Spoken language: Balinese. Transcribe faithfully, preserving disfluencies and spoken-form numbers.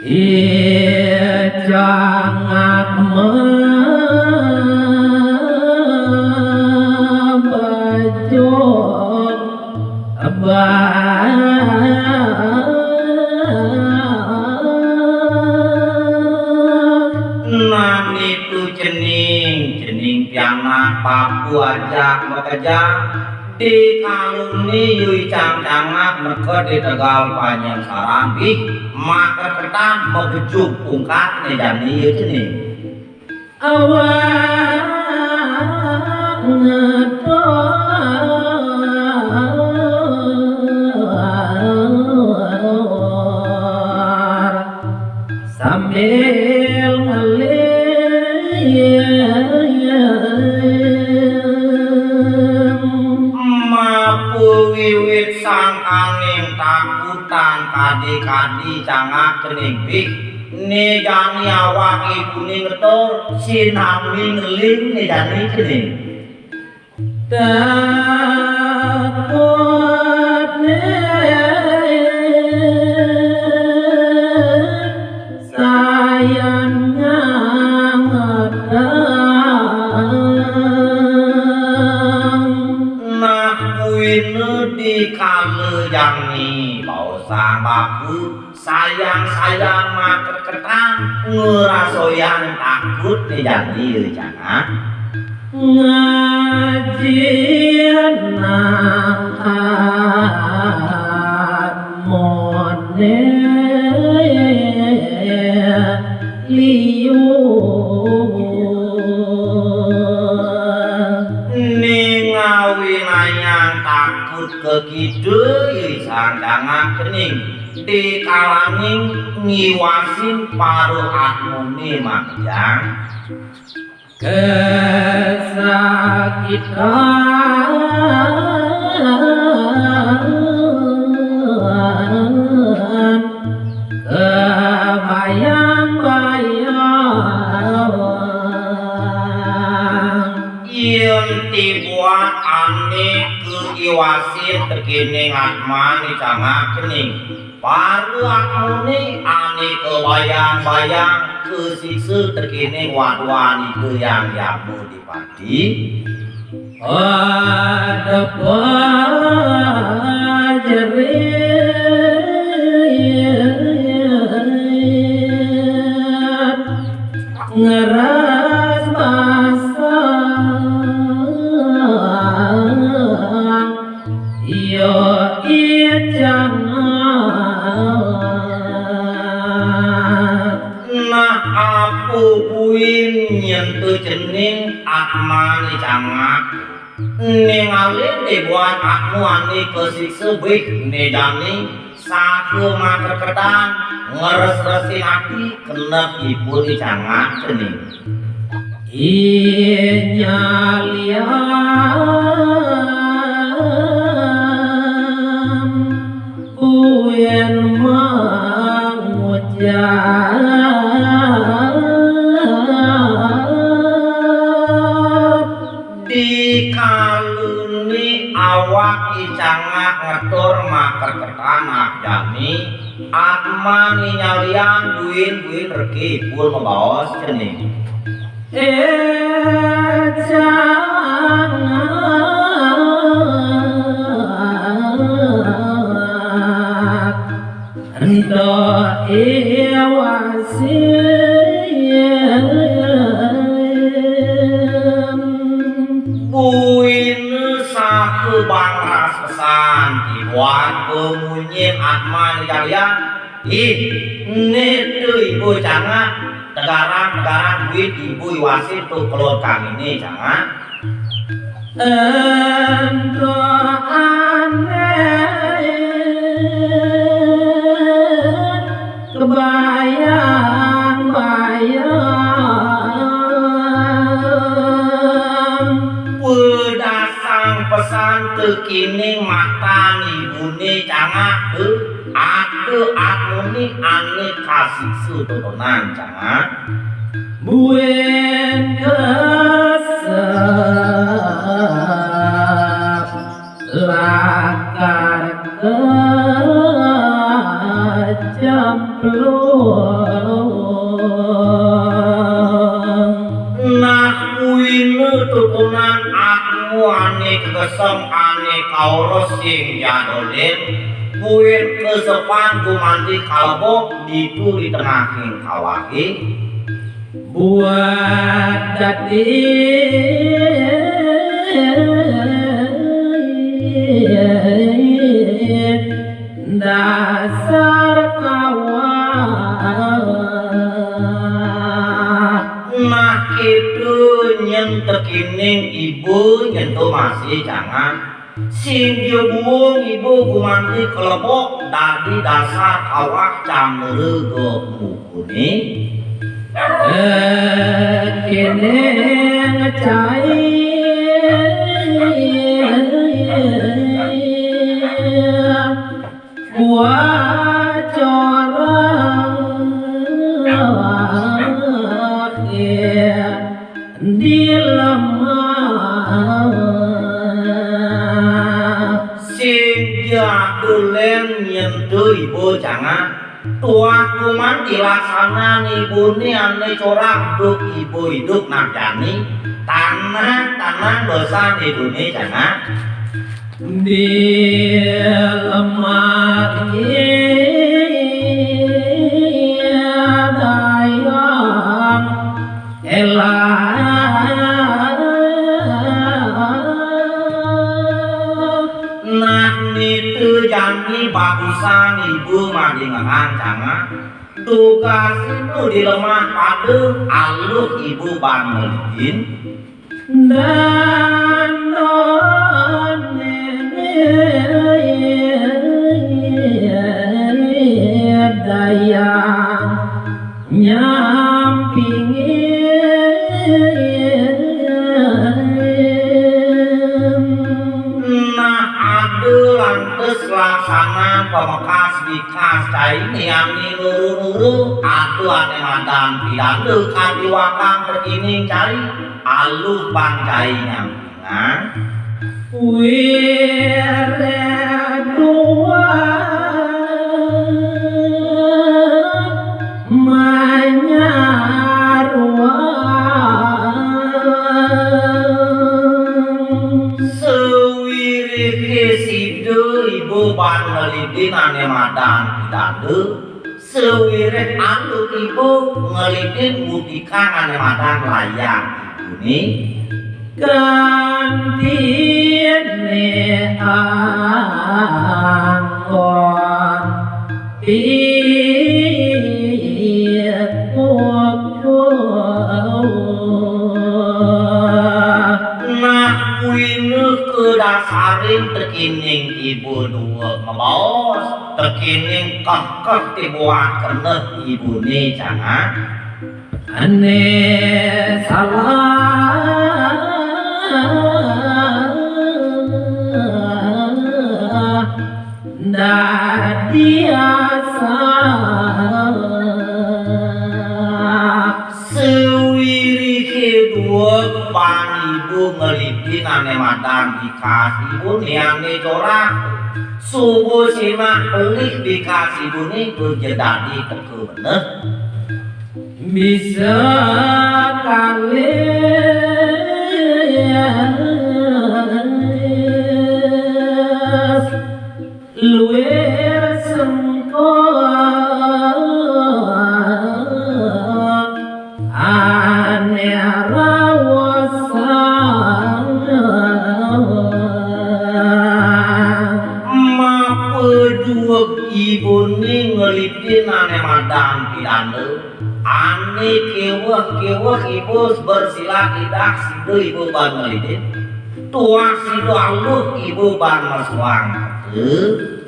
Icang ak mabajong abang. Nah, nitu cening, cening pianak paku ajak makejang. Di kalune yui cang cangak neked di tegal panyengsaran bih, makeketan magejuk pungkat ne jani yui cening. Awak ngedor sambil ngeling. Mapu wiwit sangkaning takutan kadi-kadi cangak cening bih, ne jani awak ibune ngetor, sinambi ngeling ne jani cening. Takut ne sayang ngangetang. Nah, buina di kala jani baosang baku sayang-sayang makeketan, ngerasoyang takut ne jani, cangak. Ngajin angkat mone liu. Ning ngawinayang takut ke kita, icang cangak cening. Di kalaning ngiwasin para atmane makejang. Kesakitan kebayang-bayang. Yén ti buat ané kaiwasin tekéning atmané cangak cening. Para atmané ané kabayang-bayang kasiksa tekéning waduan Ida Hyang Yama Dipati. Ada pajerit ngeras basang. Iya, icang. Nah, apa buin nyentuh cening atmané cangak. Ningalin ti buat atma ané kasiksa bih né jani, saha makeketan ngres-resin ati keneh ipun cangak cening. Inyalian buin mangucap. Di kaluné awak icangak ngetur makeketan ah jani, atmané nyalian buin-buin reki ipun mabaos cening. Icangak ento iwasin. Buina saha bangras pesan, ibuan pamunyin atmané kalian. Ih, né tu ibu cangak, tegaran-tegaran buin ibu iwasin tu kelod kaminé cangak. Ento ané kebayang-bayang. Pedasang pesan tekéning matan ibuné cangak tu, ada atmané ané kasiksa totonan cangak. Buin ke geseng ané kaurus sing jadolin, buin kesepan gumanti kalebok ditu di tengahing kawahé. Buat dadi dasar kawah. Nah, itu nyén tekining ibu nyén to masih jangan. Sing dia buung ibu gumanti kalebok dadi dasar kawah Candra Gok Mukuné. Kéné cai buah corang di lemah. Sing jadulén nyentuh ibu jangan. Tuah kuman dilaksana ibuné ané corang duk ibu hidup nah jani. Tanang-tanang dosa ibuné jangan. Di lemah dayang elah. Nah, nitu jani bagusan ibu madingehan jangan. Tugas itu di lemah pada aluh ibu ban melidin. Dan dayang nyampingin. Nah, ada lantas laksana pamekas bikas cai niani nuru-nuru, ada ané madan pidanda kadiwakang tekining cai, aluh ban cai nyampingan. Wiréh dua manyaruang. Sawirihé sida ibu ban ngelidin ané madan pidanda, sawirih aluh ibu ngelidin mutikang ané madan layang ibuné. Gantiné anggon ibu. Nah, kuwi nu kadasarin tekining ibu dua mabaos, tekining kehkeh ti buat keneh ibuné jangan. Ané salah dadi asal. Sawirihé dua pan ibu ngelidin ané madan bikas ibuné ané corang. Suba sinah pelih bikas ibuné, tuh ja dadi teka beneh. Bisa kalih luir sengkok ané rawasan. Mapadueg ibuné ngelidin ané madan pidanda. Ané kéweh-kéweh ibu bersilat lidah sida ibu ban ngelidin. Tuah sida aluh ibu ban mesuang. Heh.